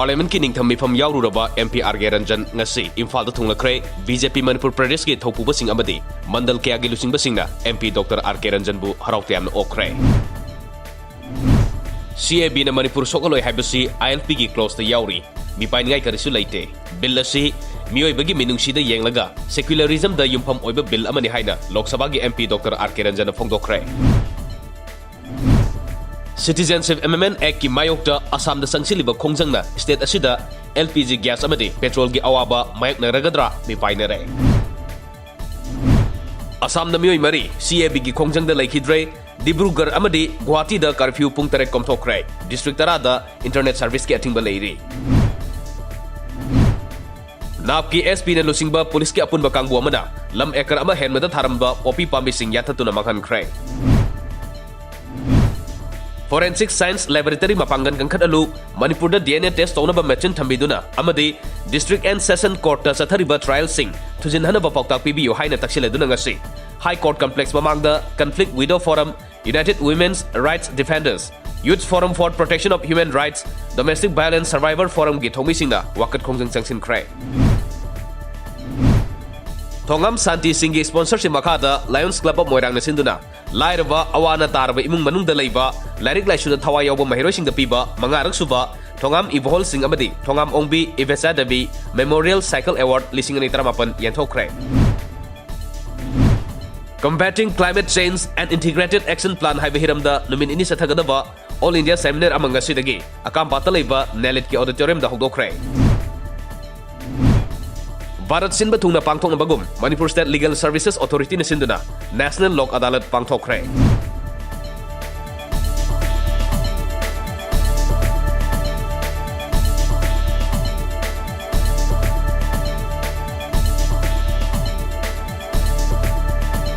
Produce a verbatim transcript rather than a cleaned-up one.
ꯄꯥꯔꯂꯤꯌꯥꯃꯦꯟꯠꯀꯤ ꯅꯤꯡꯊꯝ ꯃꯤꯐꯝ ꯌꯥꯎꯔꯨꯔꯕ MP R K Ranjan ꯉꯁꯤ ꯏꯝꯐꯥꯜꯗ ꯊꯨꯡꯂꯈ꯭ꯔꯦ꯫ BJP ꯃꯅꯤꯄꯨꯔ ꯄ꯭ꯔꯗꯦꯁꯀꯤ ꯊꯧꯄꯨꯕꯁꯤꯡ ꯑꯃꯗꯤ ꯃꯟꯗꯜ ꯀꯌꯥꯒꯤ ꯂꯨꯆꯤꯡꯕꯁꯤꯡꯅ MP Doctor R K Ranjanꯕꯨ ꯍꯔꯥꯎ ꯇꯌꯥꯝꯅ ꯑꯣꯛꯈ꯭ꯔꯦ꯫ CABꯅ ꯃꯅꯤꯄꯨꯔ ꯁꯣꯛꯍꯜꯂꯣꯏ ꯍꯥꯏꯕꯁꯤ ILPꯒꯤ clauseꯇ ꯌꯥꯎꯔꯤ꯫ ꯃꯤꯄꯥꯏꯅꯤꯡꯉꯥꯏ ꯀꯔꯤꯁꯨ ꯂꯩꯇꯦ꯫ Bill ꯑꯁꯤ ꯃꯤꯑꯣꯏꯕꯒꯤ ꯃꯤꯅꯨꯡꯁꯤꯗ ꯌꯦꯡꯂꯒ secularismꯗ ꯌꯨꯝꯐꯝ ꯑꯣꯏꯕ bill ꯑꯃꯅꯤ ꯍꯥꯏꯅ ꯂꯣꯛ ꯁꯚꯥꯒꯤ MP Doctor R K Ranjanꯅ ꯐꯣꯡꯗꯣꯛꯈ꯭ꯔꯦ꯫ Citizenship Amendment Actꯀꯤ ꯃꯥꯌꯣꯛꯇ ꯑꯁꯥꯝꯗ ꯆꯪꯁꯤꯜꯂꯤꯕ ꯈꯣꯡꯖꯪꯅ state ꯑꯁꯤꯗ LPG gas ꯑꯃꯗꯤ petrolꯒꯤ ꯑꯋꯥꯕ ꯃꯥꯌꯣꯛꯅꯔꯒꯗ꯭ꯔꯥ ꯃꯤꯄꯥꯏꯅꯔꯦ꯫ ꯑꯁꯥꯝꯗ ꯃꯤꯑꯣꯏ ꯃꯔꯤ CABꯒꯤ ꯈꯣꯡꯖꯪꯗ ꯂꯩꯈꯤꯗ꯭ꯔꯦ꯫ ꯗꯤꯕ꯭ꯔꯨꯒꯔ ꯑꯃꯗꯤ ꯒꯨꯋꯥꯍꯥꯇꯤꯗ curfew ꯄꯨꯡ ꯇꯔꯦꯠ ꯀꯣꯝꯊꯣꯛꯈ꯭ꯔꯦ꯫ District ꯇꯔꯥꯗ internet serviceꯀꯤ ꯑꯊꯤꯡꯕ ꯂꯩꯔꯤ꯫ NAPꯀꯤ SPꯅ ꯂꯨꯆꯤꯡꯕ ꯄꯨꯂꯤꯁꯀꯤ ꯑꯄꯨꯟꯕ ꯀꯥꯡꯕꯨ ꯑꯃꯅ ꯂꯝ acre ꯑꯃ ꯍꯦꯟꯕꯗ ꯊꯥꯔꯝꯕ ꯄꯣꯄꯤ ꯄꯥꯝꯕꯤꯁꯤꯡ ꯌꯥꯟꯊꯠꯇꯨꯅ ꯃꯥꯡꯍꯟꯈ꯭ꯔꯦ꯫ Forensic Science Laboratory ꯃꯄꯥꯡꯒꯜ ꯀꯟꯈꯠꯍꯜꯂꯨ, ꯃꯅꯤꯄꯨꯔꯗ DNA test ꯇꯧꯅꯕ machine ꯊꯝꯕꯤꯗꯨꯅ ꯑꯃꯗꯤ District and Session Courtꯇ ꯆꯠꯊꯔꯤꯕ trialꯁꯤꯡ ꯊꯨꯖꯤꯟꯍꯟꯅꯕ ꯄꯥꯎꯇꯥꯛ ꯄꯤꯕꯤꯌꯨ ꯍꯥꯏꯅ ꯇꯛꯁꯤꯜꯂꯗꯨꯅ ꯉꯁꯤ High Court Complex ꯃꯃꯥꯡꯗ Conflict Widow Forum, United Women's Rights Defenders, Youth Forum for Protection of Human Rights, Domestic Violence Survivor Forumꯒꯤ ꯊꯧꯃꯤꯁꯤꯡꯅ ꯋꯥꯀꯠ ꯈꯣꯡꯖꯪ ꯆꯪꯁꯤꯟꯈ꯭ꯔꯦ꯫ ꯊꯣꯉꯥꯝ ꯁꯥꯟꯇꯤ ꯁꯤꯡꯒꯤ sponsorship ꯃꯈꯥꯗ Lions Club of ꯃꯣꯏꯔꯥꯡꯅ ꯁꯤꯟꯗꯨꯅ ꯂꯥꯏꯔꯕ, ꯑꯋꯥ ꯑꯅꯥ ꯇꯥꯔꯕ ꯏꯃꯨꯡ ꯃꯅꯨꯡꯗ ꯂꯩꯕ, ꯂꯥꯏꯔꯤꯛ ꯂꯥꯏꯁꯨꯗ ꯊꯋꯥꯏ ꯌꯥꯎꯕ ꯃꯍꯩꯔꯣꯏꯁꯤꯡꯗ ꯄꯤꯕ ꯃꯉꯥꯔꯛ ꯁꯨꯕ ꯊꯣꯉꯥꯝ ꯏꯕꯣꯍꯜ ꯁꯤꯡ ꯑꯃꯗꯤ ꯊꯣꯉꯥꯝ ꯑꯣꯡꯕꯤ ꯏꯕꯦꯆꯥ ꯗꯦꯕꯤ Memorial Cycle Award ꯂꯤꯁꯤꯡ ꯑꯅꯤ ꯇꯔꯥꯃꯥꯄꯟ ꯌꯦꯟꯊꯣꯛꯈ꯭ꯔꯦ꯫ Combating Climate Change, An Integrated Action Plan ꯍꯥꯏꯕ ꯍꯤꯔꯝꯗ ꯅꯨꯃꯤꯠ ꯅꯤꯅꯤ ꯆꯠꯊꯒꯗꯕ All India Seminar ꯑꯃ ꯉꯁꯤꯗꯒꯤ ꯑꯀꯥꯝꯄꯥꯠꯇ ꯂꯩꯕ ꯅꯦꯂꯤꯠꯀꯤ auditoriumꯗ ꯍꯧꯗꯣꯛꯈ꯭ꯔꯦ꯫ ꯚꯥꯔꯠ ꯁꯤꯟꯕ ꯊꯨꯡꯅ ꯄꯥꯡꯊꯣꯛꯅꯕꯒꯨꯝ ꯃꯅꯤꯄꯨꯔ State Legal Services Authorityꯅ ꯁꯤꯟꯗꯨꯅ National ꯂꯣꯛ ꯑꯗꯥꯂꯠ ꯄꯥꯡꯊꯣꯛꯈ꯭ꯔꯦ꯫